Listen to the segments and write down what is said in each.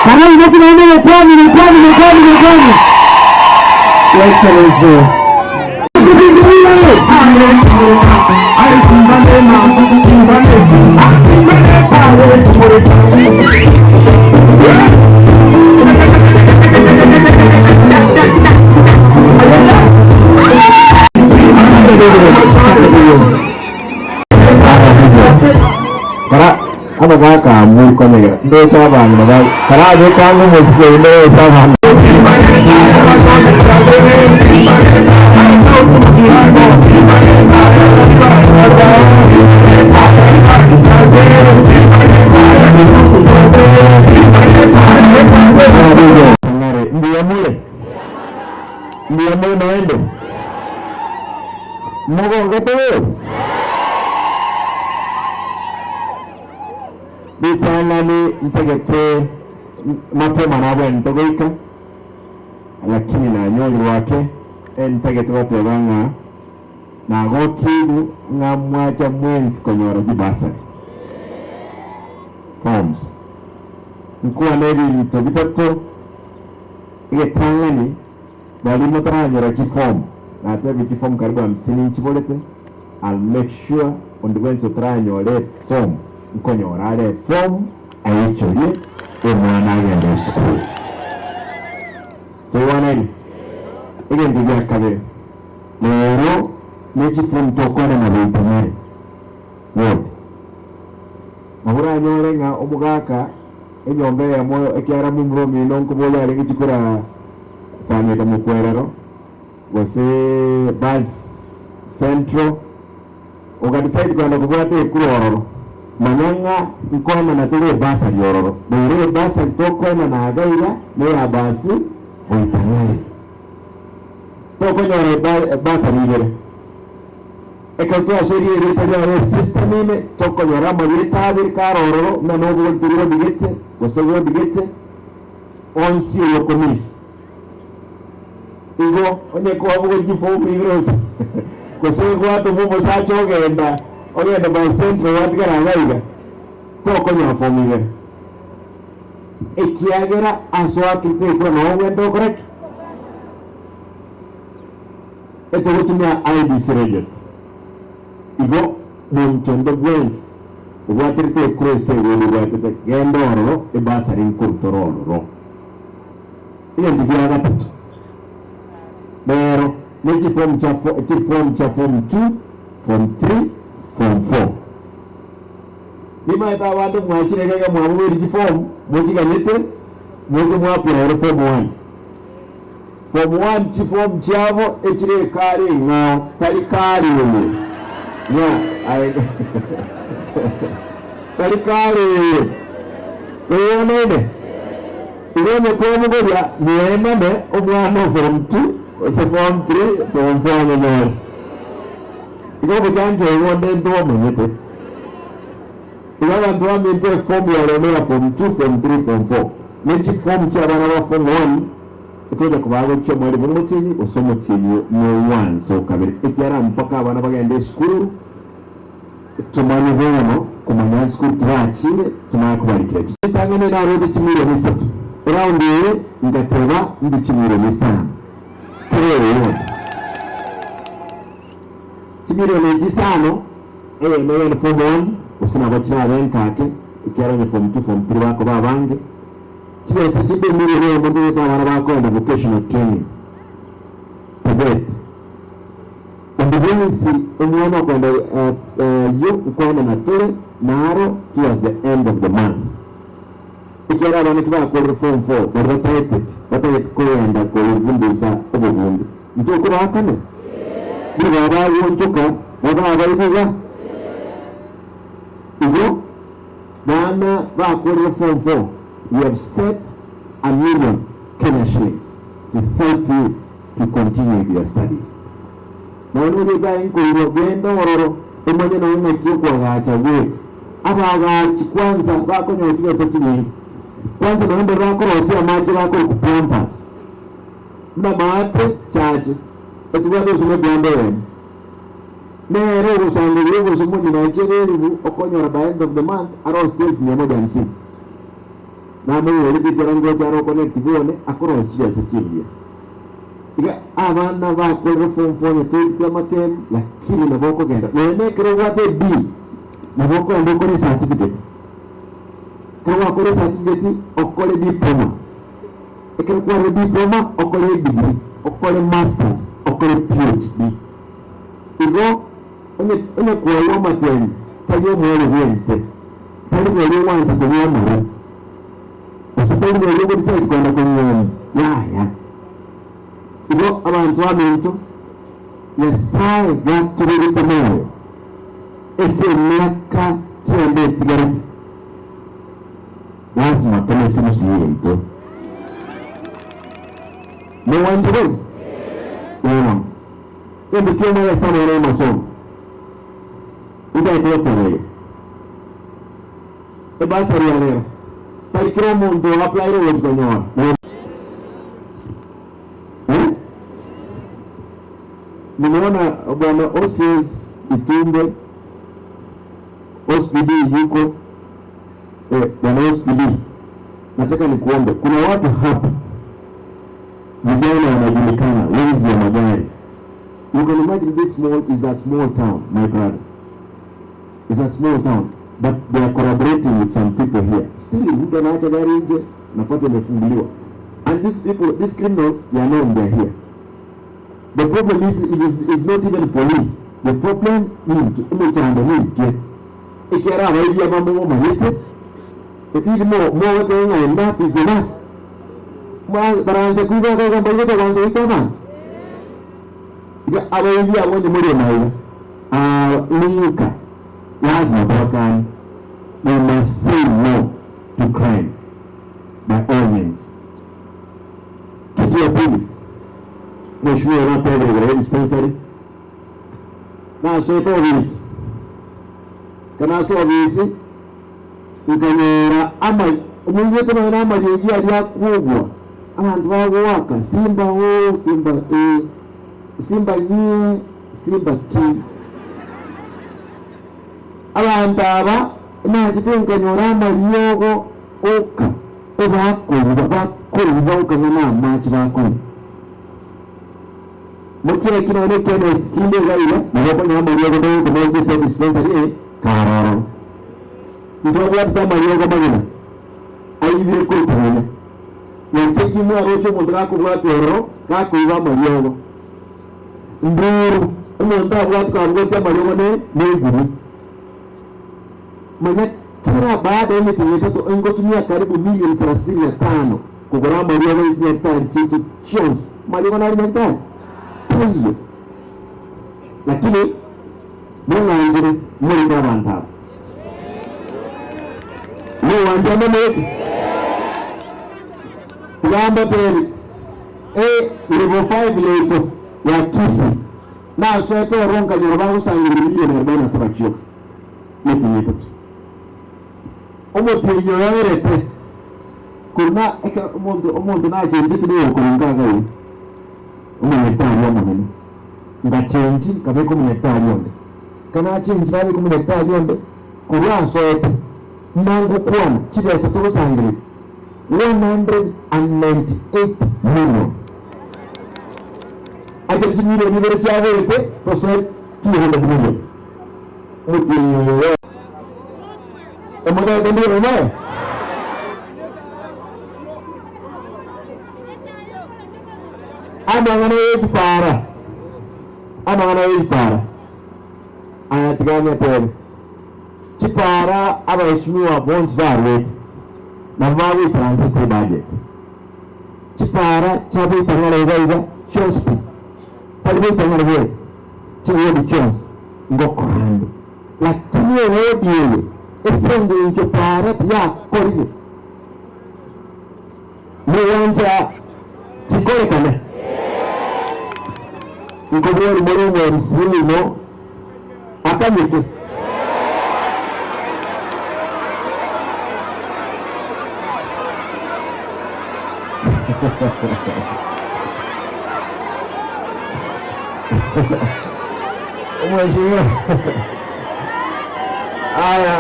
Karaimoki naende gokwani gokwani gokwani gokwani. Your Excellency. Kara abagaka abwo konyegera ndoche abang'ina ba karabeke ang'e omosike oyo ndoche abang'ina. Mbuya more? Mbuya more naende? Mogongete bobe? Ritang'ani ntagete mapema nabwenerete goika, lakini nanyorirwe ake, ntagete goteba ng'a nagokigwe ng'a mwacha mwensi konyora chibursary forms. Nkwane ebinto bitato, egetang'ani, Baria motaranyora chiform, natebire chiform karibu hamsini nchiborete, I'll make sure onde bwensi otaranyora eform nkonyora are eform ayechorie omwana agende esukuru. Toigwanaine? Egento gia kabere, rero ne chiform tokwana na Boitanare ward. Nabo oranyore ng'a omogaka enyomba eyemo ekiagera momura omino nkoboria arenge chikura Sang'ete mokwerero, gose bus central, oga decide kogenda kobwata ekura ororo, manya ng'a nkoenana tore ebasari ororo, nere ebasari tokoenana iga iga neya basi goitang'are. Tokonyora eba ebasari ibere. Ekero twasoirie erieta riaye esystem ime, tokonyora amarieta abere kare ororo, buna nobogorete ward gete, gose ward gete, onsi oyokomisa. Igo onye kwabogoria chifomu ibere gose gose gwatoma omosacha ogenda ogenda by central gwatigara iga iga, tokonyora fomu ibere. Ekiagera ase oakirete ekura noo ogwente okore ki? Etogotumia IEBC register. Igo monto onde bwensi obwaterete ekura ase egweri obwatete, genda ororo ebasari nkorutore ororo. Egento gia gatato, rero ne chiform chia chiform chia form two, form three, form four. Nimaete abande mwachire iga iga mwabogoirie chiform mochiganyete moche mwapplyere form one. Form one chiform chiabo echire ekare eng'ao tari kare eye ng'a aye tari kare eye oyonaine igo onye kwamogoria mwenane omwana o form two gose form three form four anyonyore igo obochancha obo onde ntobomanyete igo abanto baminto eform ya rero ya form two form three form four ne chiform chia abana ba form one. Tocha kobaa gochia omweri bw'omotienyi gose omotienyi mw'ogwansa o kabere, ekiagera mpaka abana bagende esukuru, tomanye bono komanya esukuru tibachire, tomanye kobarikera chi. Ritang'ani naroche chimilioni isato, eraundi eye ngateba ndue chimilioni isano kera eward. Chimilioni echi isano, eyemo egende form one, gose nabo chirabe enkake, ekiagera onye form two, form three bakoba abange. Chibesa chinde emilioni eyemo ntobeke abana bakoenda vocational training TVET. Onde bwensi omwana okoenda ayio nkoenana tore naro towards the end of the month. Ekiagera abana kibakorire form four baria bataeteti batagete kogenda koyebundisa obobundi ntokobaakana? Nigo bagoonchoka babe abaibi iga? Igo. Bana bakorire form four we have set a million Kenya shillings to help you to continue with your studies. Nonya erieta aye nkoirwa genda ororo omanye nonya naki okoagacha bweka. Abaagachi kwanza bakonyora chibesa chinyinge. Kwanza nonya mbare bakorosia amache bakorokwa plumbers. Buna maate chache etobwate gose ne plumber eyemo. Nere ogosangereria obosomo nyuma ya chieri elifu okonyora by end of the month arosie elfu mia moja hamsini. Namoiyorete ekero ngocha are oconnect bwone akorosia chibesa chingiya. Iga abana bakorire form four onye toetete amatemu lakini nabo okogenda nonya na ekero obwate e B nabo okogenda okore ecertificate. Ekero gwakora ecertificate okore diploma, ekero kwarire diploma okore edegree, okore masters, okore PhD. Igo onye onye kwarwa amatemu tari omoerio bwense, tari boria ogwansa konywa amarwa. Gose tari boria ogodecide kogenda konyuoma, yaya. Igo abanto baminto, Nyasae gatoberete moyo ase emiaka kianda etigarete, lasima tomese nusu yaito. Mogwancha boigo? Bono, gento ki'omoyo ase amang'ana y'amasomo, ntagete goteba iga. Ebasari ya rero, tari kera omonto oapplyire ogochi konyora. Eh? Nimeona bwana OCS Itumbe, OCPD yuko eh, bwana OCPD, nataka nikuombe, kuna watu hapa vijana wanajulikana, wezi ya magari. You can imagine this small is a small town, my brother. It's a small town but they are collaborating with some people here. Still mtu anaacha gari nje napata imefunguliwa. And these people, these criminals, they are known they are here. The problem is it is is not even police. The problem ni intwe, omochando ni intwe. Ekiagera abaibia abamo momanyete, ekiri mo mogoteba ng'a enough is enough. Mwa baranse koiba bakaiga mbaigete kwansa goita abanto. Iga abaibia abwo onye more maiga. Aa ninka lazima tobakanie, we must say no to crime by all means. Kitu ya pili, Mheshimiwa natebire igoro ya dispensary, nasoete ofisi, ekero nasoa ofisi nkanyora ama omoigwete nonya na amariogi aria akwogwa, abanto bagoaka simba hoo simba ee simba nyie. Simba ki? Abanto aba nachete nkanyora amariogo oka ebakoiba, bakoiba okang'a namache bakoiba. Mocheki nonya echemist chinde iga iga, nabo okonyora amariogo togokomocha ase edispensary eye kare ororo. Ntwabwatete amariogo magena aibire korwa nonya. Nyancheki mwaroche omonto gakobwatwa ororo gakoiba amariogo. Nduru, omonto abwate kabwate amariogo ne neguru. Manya kera baada y'emetienyi etato ingotumia karibu milioni thelathini na tano kogora amariogo ye chinyagitari chiaito chionsi. Amariogo nare nyagitari? Taiyo. Lakini mong'anchire morete abanto aba. Nogwancha momorete? Tiga mbatebi. E level 5 yaito ya Kisii nasoete ororo nkanyora bagosangereria milioni arobaini na saba chioka metienyi etato. Omotienyi oyo oerete korwa na ekero omonto omonto nachencheti nigo okorinka iga iga omonyagetari omonene ngachenchi nkabeka omonyagetari onde, ekero nachenchi nabeka omonyagetari onde korwa asoete nangokwana chibesa togosangereria 198 million. Ache chimilioni ibere chiaboete tosoe 200 million. Omotienyi oyo oyo. Omotagete ndiyo moyo? Amang'ana y'echipara, amang'ana y'echipara aya tiga nyatebe. Chipara abaheshimiwa bonsi baruete. Nabo bagoisaransa ase ebudget. Chipaara chiagoitang'ana iga iga chionsi pi, tari goitang'ana bweka, chiwodi chionsi ngokora ande. Lakini ewodi eye ase engencho paara tiyakorire, mogwancha chikorekane. Nkobori more omo-MC oino akanyeke. Omweshimiwa aya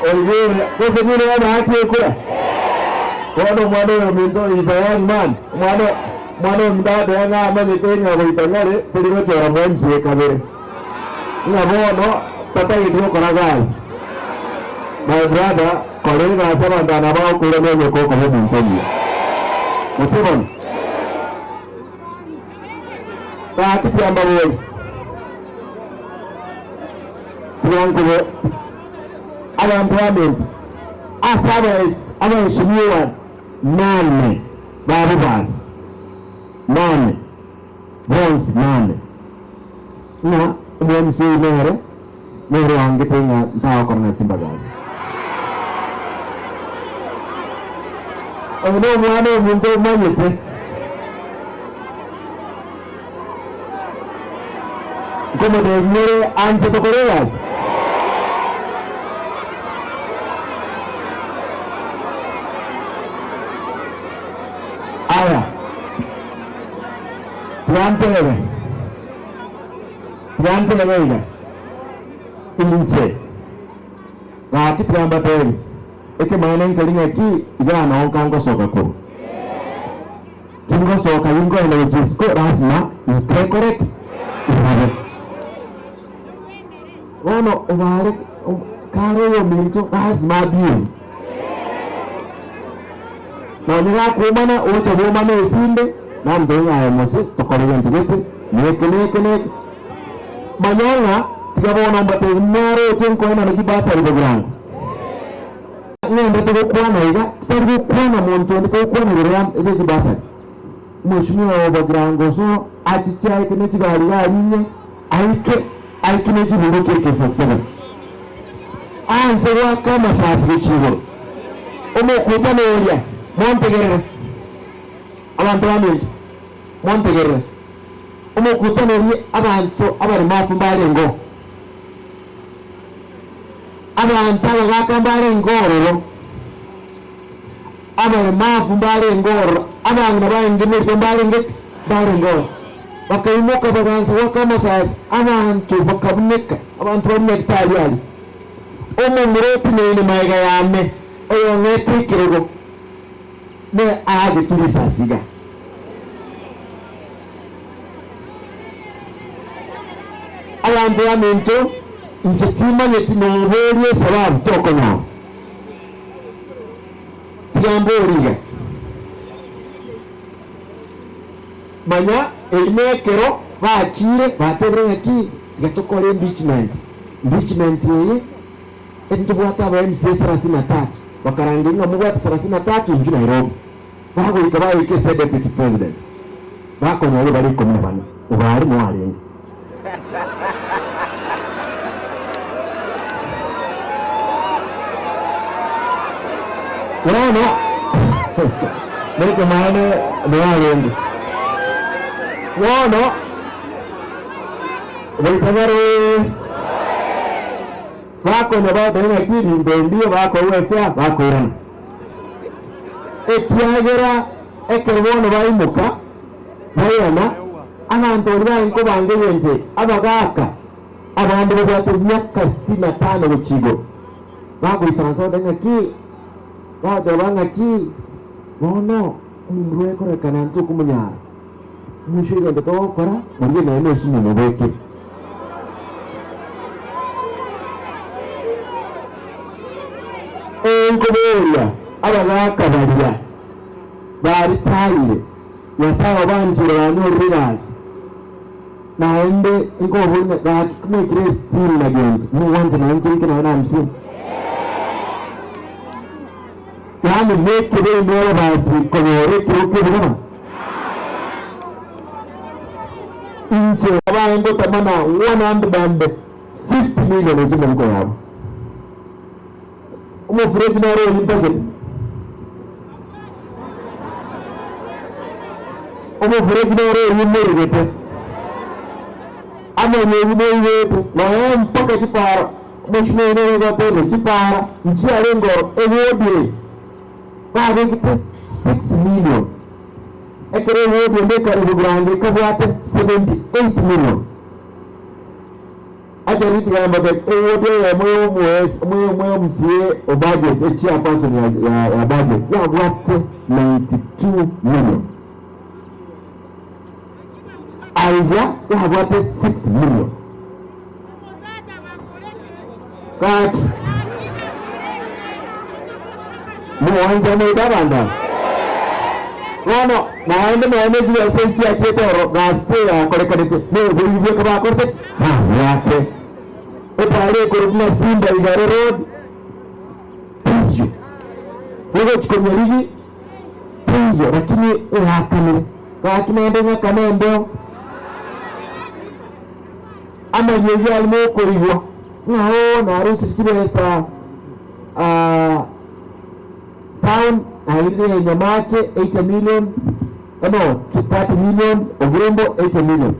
oigure gose buna yabahati ekura. Bono omwana oyo ominto is a young man, omwana omwana ominto agoteba ng'a amanyete ng'a goika ng'are teri gochora mo MCA kabere, ng'a bono tatageti gokora gasi. My brother, kora egasi abanto aba nabo bagokoirania onye kokoba omonto omuya. Gose bono? Gaki tiambabori, tiankobo abanto baminto, ase abaheshimiwa nane ba bobasi, nane, bonsi nane, ng'a omwemisi oyio nere nere oangete ng'a ntagokora na chimbagasi. Oyo nomwana omonto omanyete. Nkomotebia ere anche tokore egasi. Aya, tiga ntebe, tiga ntebe iga, inche gaki tiga mbatebie, ekemanyererio nkeri ng'aki igaa noo nkangosoka korwa. Tingosoka ginkoenda gochia isiko, lasima nkekore ki? Nsabe. Bono obare kare oyominto lasima abiere. Nonye gakoumana oche bwomana esinde, nantebe ng'a aye mose tokore gento gete, neke neke neke. Manya ng'a tiga bono mbatebie naroche nkoenana chibasari bogirango. Ng'endete gokwana iga, titari gokwana monto onde, togokwana igoro ya ase chibasari. Omweshimiwa o Bogirango Osoro achiche aike ne chigari iga arinye, aike aike ne chibunduki AK-47. Aanse goaka amasasi gochia igoro. Omokutano oria, montegerere, abanto baminto, montegerere. Omokutano oria abanto abaremafu mbarengeo. Abanto abagaaka mbarenge ororo, abaremafu mbarenge ororo, abang'ina barenge morito mbarenge ki? Mbarenge ororo. Bakaimoka bagaansa goaka amasasi, abanto bakabuneka, abanto baria nyagetari aria. Omomura otineine magega yane, oyong'ete ekerogo, ne aagetwe risasi iga. Abanto baminto, inche timanyeti noborie esababu tokonyora. Tiga mborie iga. Manya eri nekero bachire batebire ng'aki tiga tokore impeachment. Impeachment eye ntobwate aba MCA sarasini na tatu, bakarangeria ng'a mobwate sarasini na tatu inchuo Nairobi. Bagoika bagoika ase deputy president, bakonyora bare ikomi na bane, obo aria noo arenge. Bono nekemanyererio noo arenge. Bono goika bare bakonya bateba ng'aki ebinto ebi bakorwa efea bakoirana. Ekiagera ekero bono baimoka, bairana, abanto baria barenge kobanga egento eke, abagaaka, abande babwate emiaka sitini na tano gochia igoro, bagoisaransa bagoteba ng'aki, bagoteba ng'aki, bono omomura oyo ekororekana ntokomonyara, mwisho egento togokora, morigie nonya na esumu mobekere. Nkoboria abagaaka baria baritaire, Nyasae obanchire banyorire egasi, naende nkoboria ng'a gaki mwaikire esitini na gento, mogwancha nonya ncherike nonya na hamsini. Yaani nekebe inwe ababasi konyora ekerogo ki'obogima? Inche abaye ngotamana 150 million eche emebuko yabo. Omofureji nere oyio ntagete. Omofureji nere oyio moregete. Amariogi moigwete nonya mpaka chipara omochie oyo nigo gotebire chipara nchiarenge oro ewodi eye babegete 6 million ekero ewodi ende ekare bogirango ekabwate 78 million. Acha ritigamba that eward eyemo ya omoMCA o budget, echairperson ya budget yabwate 92 million. Aiga yabwate 6 million. Gaki mwanchane abanto aba. Bono naende nonya chibesa echi chiachete ororo gasi eyakorekanete noboibi bweka bakorete ki? Babwate. Etari ekorokwa ng'a Simba Igare Road teiyo. Ogochi konyarigi teiyo lakini eakanire. Gaki naende ng'akane embeo. Amariogi aye nokoigwa ng'a oo narusire chibesa town nairire Nyamache 80 million no 30 million Ogembo 80 million.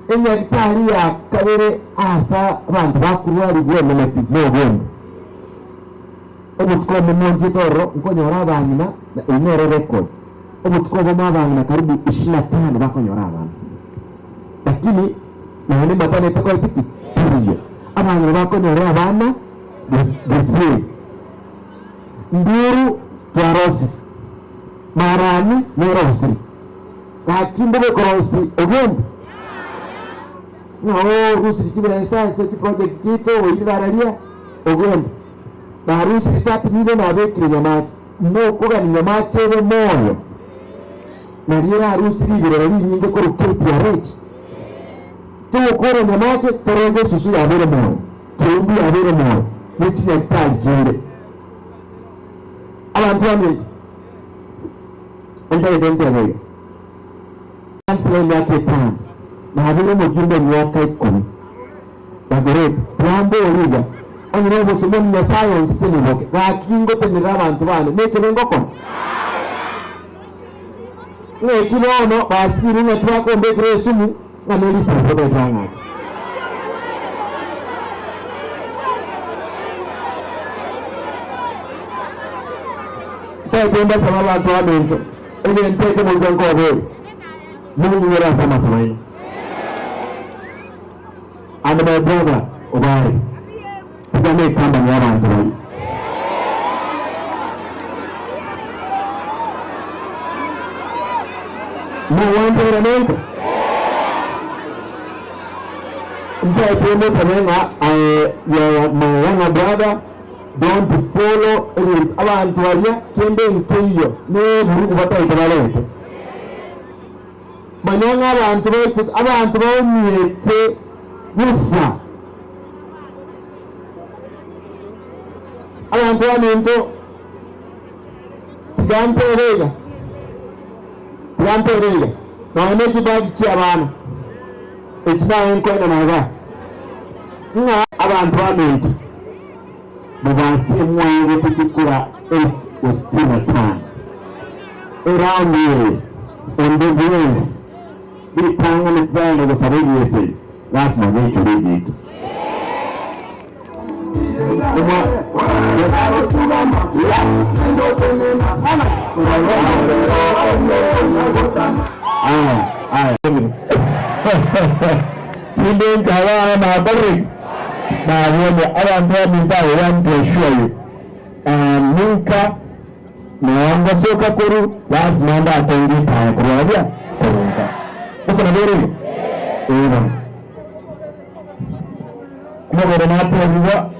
Enyagitari ya kabere ase abanto bakorwarigwa emeneti nogembo. Obotuko obomo nchiete ororo nkonyora abang'ina na eyio nere record. Obotuko obomo abang'ina karibu ishirini na tano bakonyora abana. Lakini nonya maternity ekoreti ki? Teiyo. Abang'ina bakonyora abana gose nduru twarosire, marani nerosire, gaki mbobe korosi ogende ng'a oo rusirie chibesa ase chiproject chiaito oirire araria ogende. Narusirie 30 million nabekire Nyamache, mokogania Nyamache ebe moyo. Nario erarusie riberera rinyinge korwa KTRH. Togokora nyamache torenge esusu yabeire moyo, keumbu yabeire moyo, ne chinyagitari chinde. Abanto baminto, ontagete ntebe iga. Ase emiaka etano, nabeire omojumbe emiaka ikomi. Dagoretti, Twamborie iga, onye nobosio bwa Nyasae onsesenie boke, gaki ngotenenera abanto bane nekebe ngokora? Ng'aki bono basirwe ng'a tibakombekera esumu ng'a nerisasi baetang'ake. Ntaete mbasabe abanto baminto, egento eke moika nkoboria, mong'inyore ase amasabo aino. And my brother Obare, tiga necompany y'abanto baria. Mogwanchera nenka? Ntaete mosabe ng'a aye your my younger brother don't follow ebinto abanto baria kende nkeiyo neburugu bataete barete. Manya ng'a abanto baito, abanto baomiete bosa. Abanto baminto, tiga ntere iga, tiga ntere iga, nonya ne chibagi chi'abana, echi naye nkoenana igaa, ng'a abanto baminto, mobase mwaegete chikura elfu sitini na tano. Eraundi eye, onde bwensi ritang'ani titagenda gosaba ebieseri, lasima goikera ebiaito. Tinde nkaba aa nakorire ki? Nabonye abanto baminto I want to assure you ninka noo ngosoka korwa lasima ndatonge etaya korwa aria korwa nka. Gose nabo ere igo? Ee bono. Omobere natebigwa.